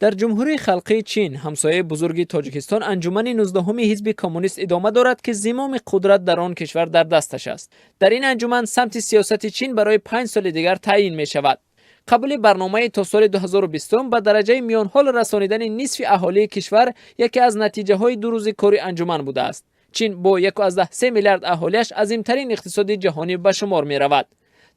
Дар Ҷумҳурии Халқии Чин, ҳамсояи бузурги Тоҷикистон, анҷумани 19-уми Ҳизби Коммунист идома дорад, ки зимоми қудрат дар он кишвар дар дасташ аст. Дар ин анҷуман самти сиёсати Чин барои 5 соли дигар таъйин мешавад. Қабули барномаи то соли 2020 ба дараҷаи миёнҳол расонидани нисфи аҳолии кишвар яке аз натиҷаҳои 2 рӯзи кори анҷуман будааст. Чин бо 1,3 миллиард аҳолиаш азимтарин иқтисоди ҷаҳонӣ ба шумор меравад.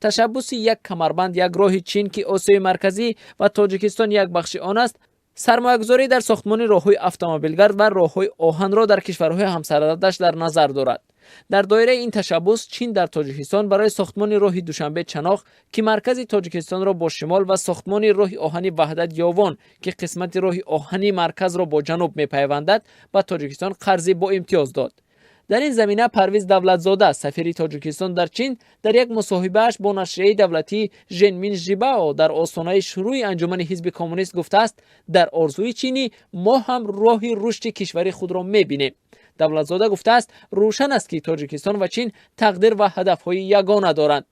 Ташаббуси «Як камарбанд, як роҳи» Чин, ки Осиёи Марказӣ ва Тоҷикистон як бахши он аст, сармоягузорӣ дар сохтмони роҳҳои автомобилгард ва роҳҳои оҳанро дар кишварҳои ҳамсарҳадаш дар назар дорад. Дар доираи ин ташаббус Чин дар Тоҷикистон барои сохтмони роҳи Душанбе Чаноқ, ки маркази Тоҷикистонро бо шимол, ва сохтмони роҳи оҳани Ваҳдат Ёвон, ки қисмати роҳи оҳани марказро бо ҷануб мепайвандад, ба Тоҷикистон қарзи боимтиёз дод. Дар ин замина Парвиз Давлатзода, сафири Тоҷикистон дар Чин, дар як мусоҳибааш бо нашрияи давлатии Женмин Жибао дар остонаи шурӯъи анҷумани Ҳизби Коммунист гуфтааст: «Дар орзуи чинӣ мо ҳам роҳи рушди кишвари худро мебинем». Давлатзода гуфтааст, рӯшан аст, ки Тоҷикистон ва Чин тақдир ва ҳадафҳои ягона доранд.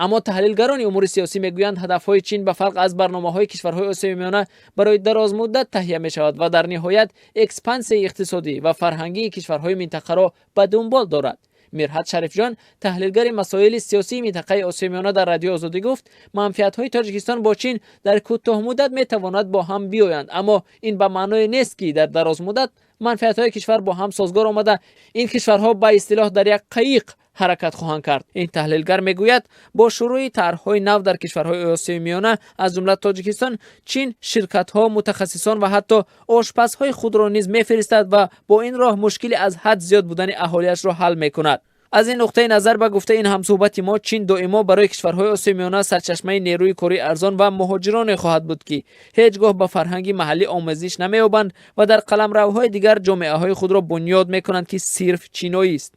Аммо таҳлилгарони умури сиёсӣ мегӯянд, ҳадафҳои Чин ба фарқ аз барномаҳои кишварҳои Осиёи Миёна барои дарозмуддат таҳия мешавад ва дар ниҳоят экспансияи иқтисодӣ ва фарҳангии кишварҳои минтақаро ба дунбол дорад. Мирҳат Шарифҷон, таҳлилгари масоили сиёсии минтақаи Осиёи Миёна, дар Радиои Озодӣ гуфт, манфиатҳои Тоҷикистон бо Чин дар кӯтоҳмуддат метавонад бо ҳам биёянд, аммо ин ба маъное нест, ки дар дарозмуддат манфиатҳои кишвар бо ҳам созгор омада, ин кишварҳо ба истилоҳ дар як қаиқ ҳаракат хоҳанд кард. Ин таҳлилгар мегӯяд, бо шурӯъи тарҳҳои нав дар кишварҳои Осиёи Миёна, аз ҷумла Тоҷикистон, Чин ширкатҳо, мутахассисон ва ҳатто ошпазҳои худро низ мефиристад ва бо ин роҳ мушкили аз ҳад зиёд будани аҳолиашро ҳал мекунад. Аз ин нуқтаи назар, ба гуфтаи ин ҳамсӯҳбати мо, Чин доимо барои кишварҳои Осиёи Миёна сарчашмаи нерӯи кории арзон ва муҳоҷироне хоҳад буд, ки ҳеҷ гоҳ ба фарҳанги маҳаллӣ омезиш намеёбанд ва дар қаламравҳои дигар ҷомеаҳои худро бунёд мекунанд, ки сирф чиноист.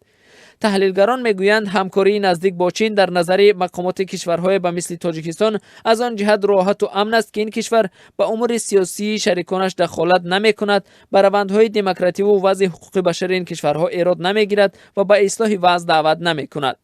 Таҳлилгарон мегӯянд, ҳамкории наздик бо Чин дар назари мақомоти кишварҳое ба мисли Тоҷикистон аз он ҷиҳат роҳату амн аст, ки ин кишвар ба умури сиёсии шариконаш дахолат намекунад, ба равандҳои демокративу вазъи ҳуқуқи башари ин кишварҳо эрод намегирад ва ба ислоҳи вазъ даъват намекунад.